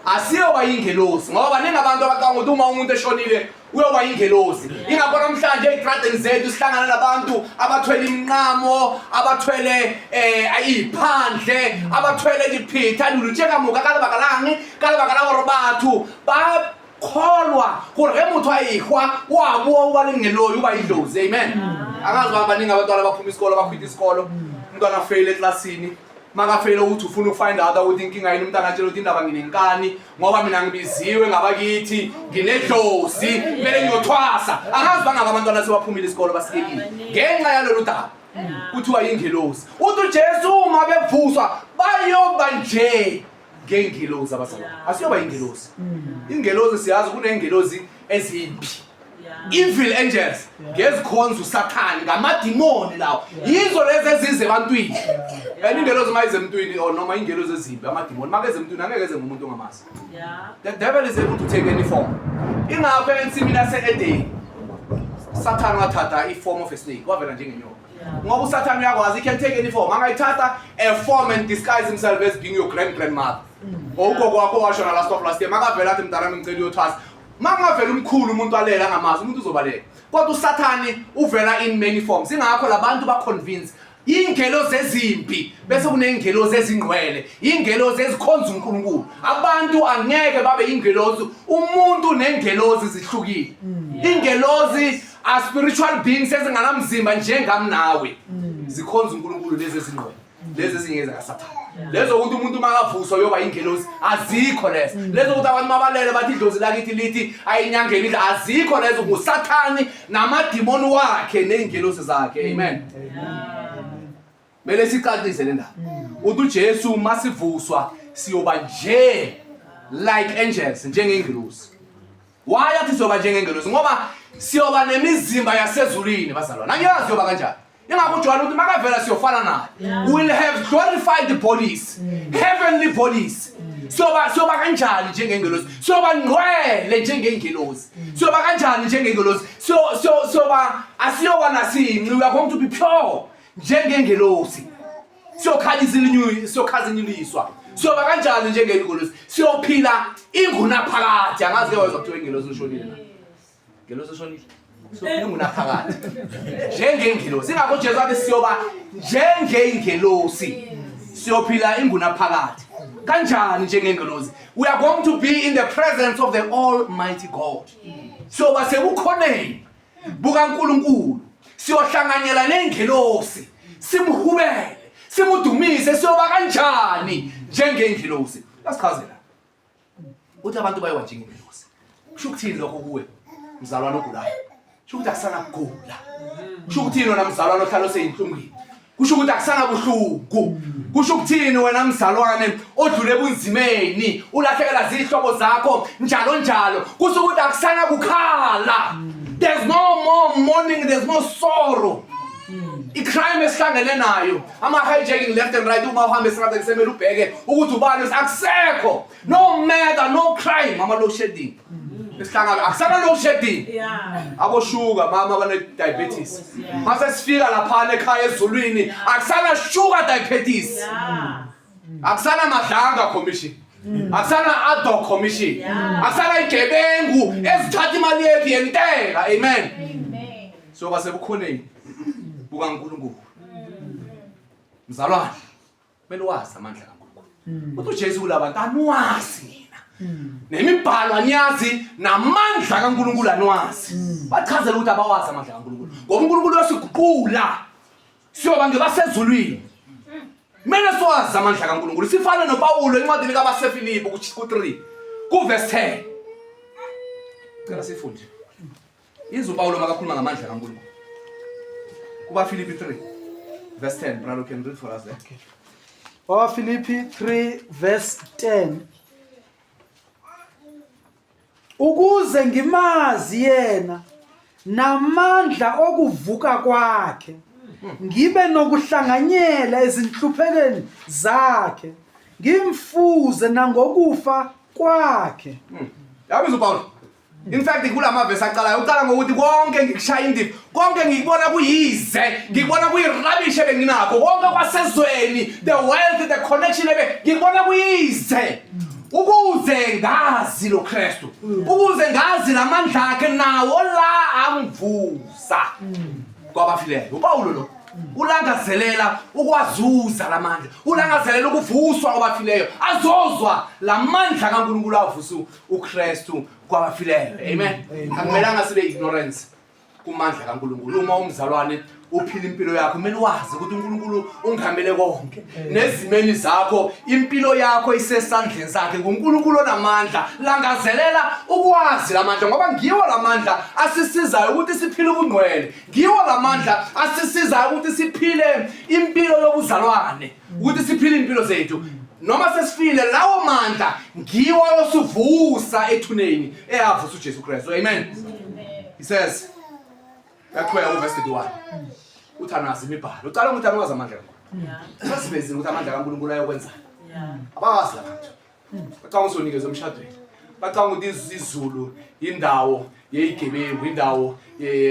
asiyoba yingelosi ngoba baningi abantu abacabanga ukuthi uma umuntu eshonile uyoba yingelosi ingakho namhlanje ey'tradeni zethu sihlangana nabantu abathwele iminqamo abathwele um iy'phandle abathwele diphitha dilo tše ka moka ka lebaka lang ka lebaka la gore batho ba kholwa gore ge motho a ehwa o a boa o ba lengeloi o ba idlozi amen angazi ba baningi abantwana abaphuma isikolo abakhwitha isikolo umntwana afeyile eklasini makafeyile ukuthi ufuna ukufind out ukuthi inkinga yini umntana atshela ukuthi indaba nginenkani ngoba mina ngibiziwe ngabakithi nginedlozi kumele ngiyothwasa angazi bangaka abantwana sebaphumile isikolo basikekile ngenxa yalolu daba kuthiwa yingelosi uthi ujesu uma bevuswa bayoba nje ngengelosi abazalwane asiyoba yingelosi ingelosi siyazi kunengelosi ezimbi evil angels ngezikhonza usathane ngamadimoni lawo yizo lezi ezize ebantwini and ingelozi uma ize emntwini or noma ingelozi ezimbi amadimoni makeze emntwini angeke eze ngumuntu ongamazi the devil is able to take any form ingakho ensimini yase-edeni sathane wathatha i-form of a snake wavela njengenyoka ngoba usathane uyakwazi he can take any form angayithatha a form and disguise himself as being your grand grandmother or ugogo wakho washona last of last year makavela athi mntanami ngicela uyothwasa Makungavela umkhulu umuntu alele angamazi umuntu uzobaleka. Kodwa uSathane uvela in many forms. Ingakho labantu ba convince ingelozi ezimbi bese kunengelozi ezingqwele ingelozi ezikhonza uNkulunkulu abantu angeke babe ingelozi umuntu nengelozi zihlukile ingelozi are spiritual beings ezinganamzimba njengami nawe zikhonza uNkulunkulu lezi ezingqwele lezi ezinye zakasathane lezo ukuthi umuntu makavuswa uyoba ingelosi azikho lezo mm. lezo ukuthi abantu mabalele bathi idlozi lakithi lithi ayinyangeni idla azikho lezo ngusathane namadimoni wakhe ney'ngelosi zakhe mm. amen kumele sicacise le ndaba mm. uthi ujesu masivuswa siyoba nje like angels njengengelosi why athi siyoba njengengelosi ngoba siyoba nemizimba yasezulwini bazalwane angiyazi yoba kanjani. Ingakho uJohane uthi makavela siyofana naye. We will have glorified bodies, heavenly bodies. Siyoba kanjani njengengelosi? Siyoba ngcwele njengengelosi. Siyoba kanjani njengengelosi? Siyoba asiyoba nasinci. We are going to be pure njengengelosi. Siyokhazinyuliswa. Siyoba kanjani njengengelosi? Siyophila ingunaphakade. Angazi ke wezwa kuthiwa ingelosi ushonile na. Ngelosi eshonile. Ingunaphakade. Njengengelosi. Ingakho uJesu wathi siyoba njengengelosi. Siyophila ingunaphakade. Kanjani njengengelosi? We are going to be in the presence of the Almighty God. Siyoba sekukhoneni bukaNkulunkulu. Siyohlanganyela nengelosi. Simhubele, simudumise, siyoba kanjani njengengelosi? Lasichazela. Uthi abantu bayoba njengengelosi. Kusho ukuthini lokho kuwe mzalwane ogulayo? Kusho ukuthi akusana kugula. Kusho ukuthini wena mzalwane ohlala oseyinhlungwini? Kusho ukuthi akusana buhlungu. Kusho ukuthini wena mzalwane odlule ebunzimeni, ulahlekela zihlobo zakho njalo njalo. Kusho ukuthi akusana kukhala. There's no more mourning, there's no sorrow. I-crime esihlangene nayo, ama-hijacking left and right, uma uhamba esitradeni semele ubheke ukuthi ubani akusekho. No murder, no crime, ama load shedding. Esihlangana akusana load shedding. Aboshuka mama abane diabetes. Mase sifika lapha ekhaya ezulwini akusana sugar diabetes. Akusana madlanga commission. Akusana ad hoc commission. Akusana igebengu ezithatha imali yethu yentela. Amen. So basebukhoneni bukaNkulunkulu. Mzalwane, kumele wazi amandla kaNkulunkulu. Uthi uJesu kulabantu aniwazi nina. Nemibhalo aniyazi namandla kaNkulunkulu aniwazi. Bachazela ukuthi abawazi amandla kaNkulunkulu. Ngoba uNkulunkulu uyosiguqula. Siyoba ngebasezulwini. Kumele siwazi amandla kaNkulunkulu. Sifane noPawulu encwadini kabaseFilipi ku-3 kuverse 10. Cela sifunde. Izwi uPawulu makakhuluma ngamandla kaNkulunkulu. Kuba Filipi 3 verse 10. Brother, you can read for us there. Okay. Filipi 3 verse 10. Ukuze ngimazi yena namandla okuvuka kwakhe, ngibe nokuhlanganyela ezinhluphekweni zakhe, ngimfuze nangokufa kwakhe. Yabizwa uPawulu. In fact kulama verse aqalayo uqala ngokuthi konke ngikushaya indiva, konke ngikubona kuyize, ngikubona kuyirubbish ebenginakho, konke kwasezweni, the wealth, the connection ebe ngikubona kuyize. Ukuze ngazi lo Kristu, ukuze ngazi lamandla akhe nawo la amvusa kwabafileyo. uPawulo lo ulangazelela ukwazuza lamandla, ulangazelela ukuvuswa kwabafileyo, azozwa lamandla kaNkulunkulu avusa uKristu kwabafileyo. Amen. Akumelanga sibe ignorance kumandla kaNkulunkulu. Uma umzalwane uphila impilo yakho kumele wazi ukuthi uNkulunkulu ungamele konke nezimeni zakho, impilo yakho isesandleni sakhe. NguNkulunkulu onamandla. Langazelela ukwazi lamandla, ngoba ngiwo lamandla asisizayo ukuthi siphile ubungcwele, ngiwo lamandla asisizayo ukuthi siphile impilo yobuzalwane, ukuthi siphile impilo zethu noma sesifile. Lawo mandla ngiwo ayosivusa ethuneni eyavusa uJesu Kristu. Amen. He says, uyaqhubeka kuverse 31, uthi anazi imibhalo. Ucala ukuthi anazi amandla kaNkulunkulu. Sasivezile ukuthi amandla kaNkulunkulu ayokwenzani. Abawazi labantu. Bacanga usonikezwe emshadweni, bacanga ukuthi izulu indawo yeyigebengu, indawo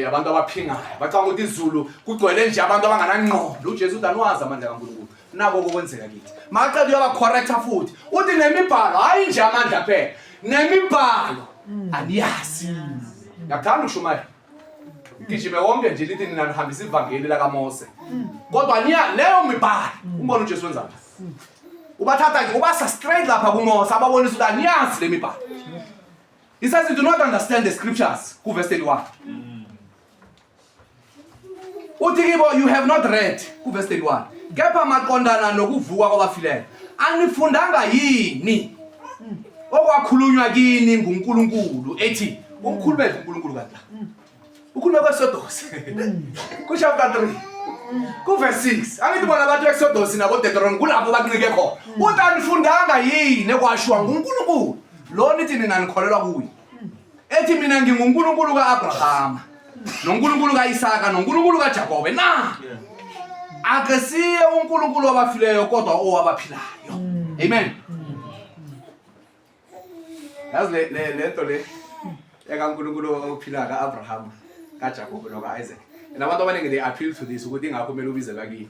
abantu abaphingayo, bacanga ukuthi izulu kugcwele nje abantu abanganangqondo. uJesu uthi aniwazi amandla kaNkulunkulu. Nako kokwenzeka kithi. Maqeda uyabacorrecta futhi, uthi nemibhalo, hayi nje amandla phela, nemibhalo aniyazi. Ngiyakuthanda ukushumayela gijime wonke nje lithi nina nihambisa ivangeli lakaMose, kodwa niya leyo mibhalo. Umbona uJesu wenzani? Ubathatha nje ubasa straight lapha kuMose, ababonisa ukuthi aniyazi le mibhalo. He says you do not understand the scriptures kuverse 31. Uthi kibo you have not read kuverse 31. Kepha maqondana nokuvuka kwabafileyo, anifundanga yini okwakhulunywa kini nguNkulunkulu ethi, umkhulumele uNkulunkulu kanti la ukhulume kweSodus ku-chapter 3 kuverse 6. Angithi bona abantu eXodus nabo Deuteronomy kulapho banqike khona. Uthi anifundanga yini ekwashiwa nguNkulunkulu lo nithi nina nikholelwa kuye, ethi mina nginguNkulunkulu ka-Abrahama noNkulunkulu kaIsaka noNkulunkulu kaJakobe na? Akesiye uNkulunkulu wabafileyo kodwa owabaphilayo. Amen. Yazi le le lento le ekaNkulunkulu ophilayo kaAbraham kaJakobe nokaIsaac. And abantu abaningi they appeal to this ukuthi ingakho kumele ubize kakini.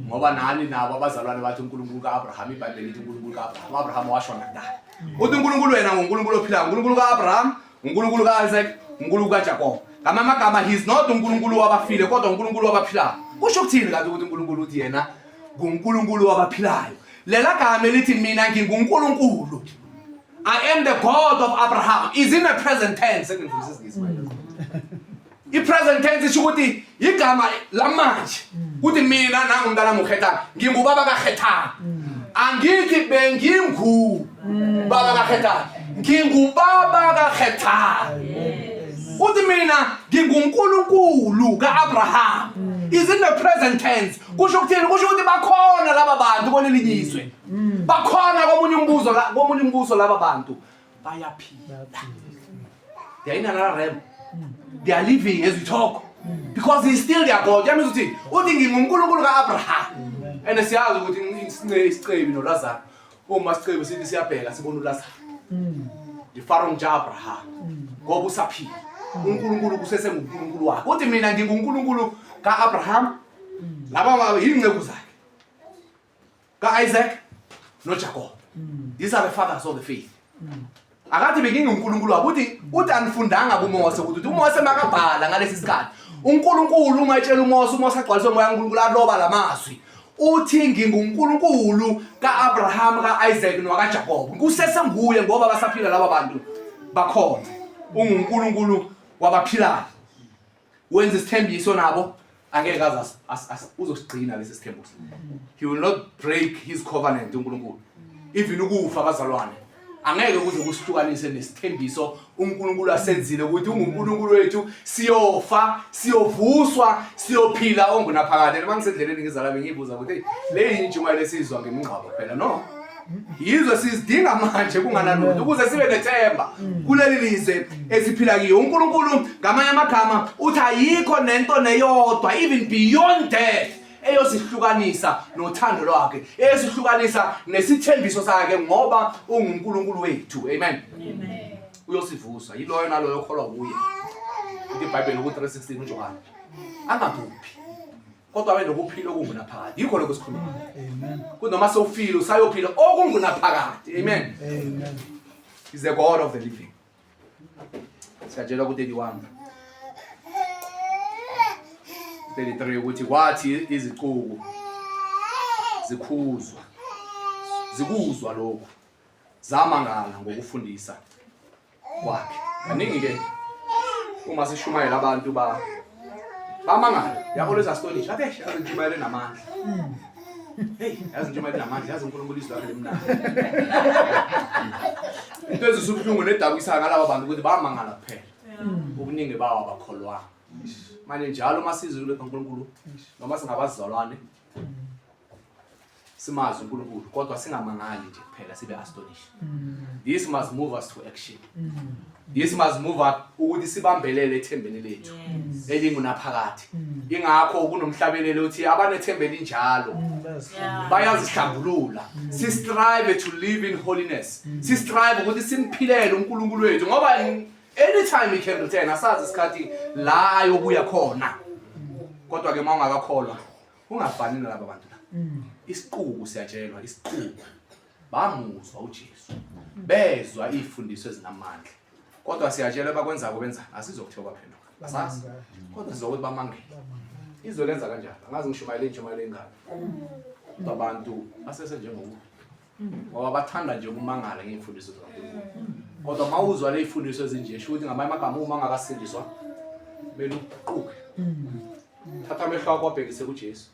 Ngoba nani nabo abazalwane bathi uNkulunkulu kaAbraham iBhayibheli lithi uNkulunkulu kaAbraham. UAbraham washona kudala. Uthi uNkulunkulu wena nguNkulunkulu ophilayo, uNkulunkulu kaAbraham, uNkulunkulu kaIsaac, uNkulunkulu kaJakobe. Ngamanye amagama he is not uNkulunkulu wabafile kodwa uNkulunkulu wabaphilayo. Kusho ukuthini kanti ukuthi uNkulunkulu uthi yena nguNkulunkulu wabaphilayo? Lela gama elithi mina nginguNkulunkulu I am the God of Abraham is in a present tense. Sengifundisa isiNgisi manje. I-present tense isho ukuthi igama lamanje. Kuthi mina nangu mntana uKhethani, ngingubaba kaKhethani. Angithi bengingu baba kaKhethani. Ngingubaba kaKhethani. Uthi mina nginguNkulunkulu kaAbraham. Is in the present tense. Kusho ukuthini? Kusho ukuthi bakhona laba bantu kwelinye izwe. Bakhona komunye umbuzo la komunye umbuso laba bantu bayaphila. They are in another realm. They are living as we talk. Because he is still their God. Yami ukuthi uthi nginguNkulunkulu kaAbraham. And siyazi ukuthi isicebi noLazaro. Uma sicebi sithi siyabheka sibona uLazaro. Ngifaro nje Abraham. Ngoba usaphila. uNkulunkulu kusesenguNkulunkulu wakhe. Uthi mina nginguNkulunkulu kaAbraham. Laba yinceku zakhe. Ka-Isaac noJacob. These are the fathers of the faith. Akathi benginguNkulunkulu wabo uthi uthi anifundanga kuMose ukuthi uMose makabhala ngalesi sikhathi. uNkulunkulu uma etshela uMose uMose agcwaliswe umoya kaNkulunkulu aloba lamazwi. Uthi nginguNkulunkulu kaAbraham kaIsaac nokaJacob. Kusesenguye ngoba basaphila laba bantu bakhona. UnguNkulunkulu wabaphilayo. Wenza isithembiso nabo angeke aze uzosigcina lesi sithembiso. He will not break his covenant uNkulunkulu. Even ukufa bazalwane angeke kuze kusihlukanise nesithembiso uNkulunkulu asenzile ukuthi unguNkulunkulu wethu siyofa siyovuswa siyophila ongunaphakade. Noma ngisendleleni ngizala bengibuza ukuthi le intshumayelo esizwa ngemingcwabo phela no yizwe sizidinga manje kunganalutho ukuze sibe nethemba kuleli lizwe esiphila kiyo. uNkulunkulu ngamanye amagama uthi ayikho nento neyodwa even beyond death eyosihlukanisa nothando lwakhe, eyosihlukanisa nesithembiso sakhe ngoba unguNkulunkulu wethu. Amen. Amen. Uyosivusa yiloyo naloyo okholwa kuye. Ithi iBhayibheli ku 3:16 uJohane angabhubhi kodwa abe nokuphila okungunaphakade. Yikho lokho esikhuluma. Amen. Kunoma sewufile usayophila okungunaphakade. Amen. Amen. He's the God of the living. Siyatshelwa ku-31 33 ukuthi kwathi izicuku zikhuzwa zikuzwa lokhu zamangala ngokufundisa kwakhe. Kaningi ke uma sishumayela abantu ba bamangala they are always astonished. Athi yazi intshumayelo enamandla. Hey, yazi intshumayelo enamandla, yazi uNkulunkulu izwi lakhe limnandi. Into ezisubuhlungu nedabukisayo ngalaba bantu ukuthi bamangala kuphela. Ubuningi bawo abakholwanga. Manje njalo uma sizwe likaNkulunkulu noma singabazalwane simazi uNkulunkulu kodwa singamangali nje kuphela sibe astonished. This must move us to action. This must move us ukuthi sibambelele ethembeni lethu elingunaphakade. Ingakho kunomhlabelelo othi abanethemba elinjalo bayazihlambulula. Si strive to live in holiness. Si strive ukuthi simphilele uNkulunkulu wethu ngoba anytime he can return asazi isikhathi la ayobuya khona. Kodwa ke mawungakakholwa ungafani nalaba bantu la. Isiquku siyatshelwa isiquku bamuzwa uJesu bezwa izifundiso ezinamandla kodwa siyatshelwa bakwenzako benzani asizokuthiwa baphenduka asazi kodwa sizokuthi bamangele izwe lenza kanjalo angazi ngishumayele intshumayelo engaka kodwa abantu basesenjengokubi ngoba bathanda nje ukumangala ngey'mfundiso zikaNkulunkulu kodwa uma uzwa le y'fundiso ezinje sho ukuthi ngamanye amagama uma ungakasindiswa kumele uquke thatha amehlo akho abhekise kuJesu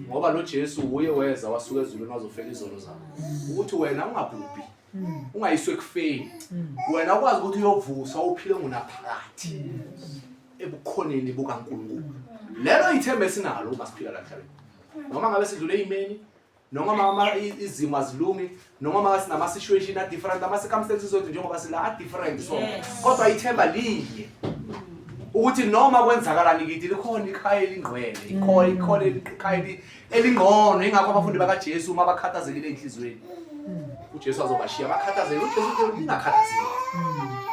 ngoba lo Jesu uye weza wasuka ezulwini wazofela izono zakho ukuthi wena ungabhubhi ungayiswe ekufeni wena ukwazi ukuthi uyovuswa uphile ngunaphakade ebukhoneni bukaNkulunkulu lelo ithemba esinalo uma siphila la emhlabeni noma ngabe sidlule eyimeni noma mama izimo azilungi noma mama sinama situation a different ama circumstances wethu njengoba sila a different so kodwa ithemba linye. Ukuthi noma kwenzakalani kithi likhona ikhaya elingcwele, ikhona ikhona ikhaya elingcono. Ingakho abafundi bakaJesu uma bakhathazekile enhliziyweni, uJesu azobashiya bakhathazeke. UJesu uthi ningakhathazeki,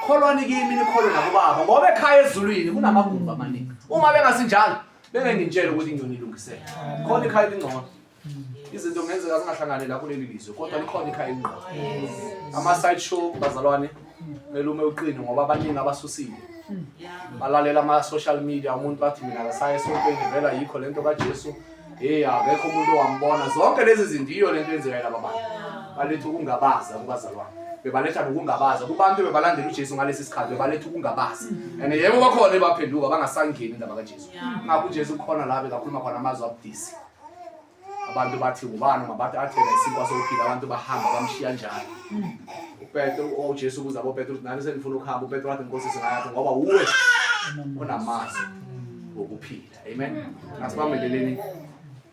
kholwani kimi nikholwe nakubaba, ngoba ekhaya ezulwini kunamagumbi amaningi. Uma bengasinjalo bengeke ngintshele ukuthi ngiyonilungisela. Khona ikhaya elingcono. Izinto kungenzeka zingahlangani la kuleli lizwe, kodwa likhona ikhaya elingcono. Ama-side show bazalwane kumele ume uqine, ngoba abaningi abasusile balalela ama-social media. Umuntu athi mina akasaye esontweni, vela yikho lento kaJesu, hey, akekho umuntu owambona. Zonke lezi zinto iyo lento eyenzekayo. Laba bantu baletha ukungabaza kubazalwane, bebaletha nokungabaza kubantu bebalandela uJesu ngalesi sikhathi, bebaletha ukungabaza. And yebo, bakhona ebaphenduka bangasangeni indaba kaJesu. Ngakho uJesu kukhona la bekakhuluma khona amazwi abudisi, abantu bathi ubani ungabathi athena isinkwa sokuphila. Abantu bahamba bamshiya njalo uPetro. UJesu ubuza boPetro ukuthi nani senifuna ukuhamba? UPetro wathi, "Nkosi, singayaphi? Ngoba wuwe onamazwi wokuphila." Amen. Asibambeleleni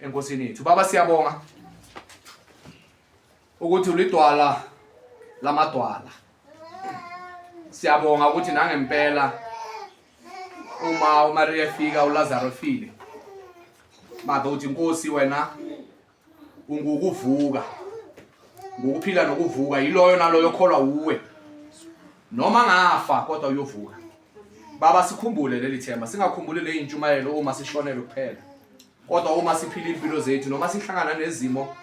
enkosini yethu. Baba, siyabonga ukuthi ulidwala lamadwala. Siyabonga ukuthi nangempela uma uMaria efika uLazaro efile, Mother uthi, "Nkosi, wena ungukuvuka, ngokuphila nokuvuka. Yiloyo naloyo okholwa wuwe, noma ngafa kodwa uyovuka." Baba, sikhumbule leli themba, singakhumbuli le intshumayelo uma sishonelwe kuphela, kodwa uma siphila impilo zethu, noma sihlangana nezimo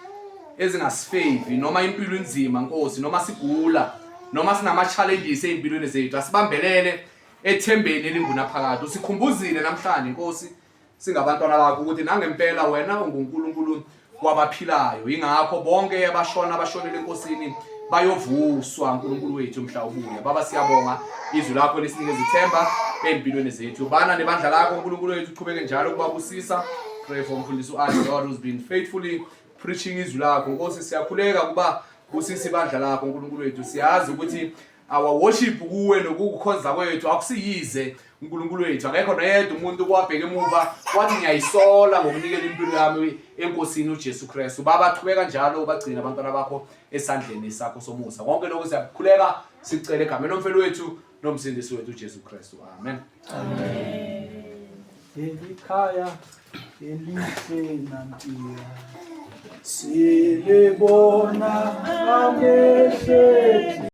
ezingasifevi, noma impilo inzima, Nkosi, noma sigula, noma sinama-challenges ey'mpilweni zethu, asibambelele ethembeni elingunaphakade. Usikhumbuzile namhlanje, Nkosi, singabantwana bakho, ukuthi nangempela wena unguNkulunkulu wabaphilayo. Ingakho bonke abashona abashonele enkosini bayovuswa, uNkulunkulu wethu, mhla ubuya. Baba, siyabonga izwi lakho lisinikeza ithemba ey'mpilweni zethu. Bana nebandla lakho, uNkulunkulu wethu, uqhubeke njalo ukubabusisa. Pray for umfundisi u-Adi, Lord, who's been faithfully preaching izwi lakho. Nkosi, siyakhuleka kuba busisa ibandla lakho, uNkulunkulu wethu. Siyazi ukuthi our worship kuwe nokukukhonza kwethu akusiyize, uNkulunkulu wethu. Akekho noyedwa umuntu kwabheka emuva wathi ngiyayisola ngokunikela impilo yami enkosini uJesu Kristu. Baba, qhubeka njalo ubagcina abantwana bakho esandleni sakho somusa. Konke lokhu siyakukhuleka sicele egameni lomfeli wethu nomsindisi wethu uJesu Kristu. Amen. Leli khaya elihle nantiya, silibona amehleti.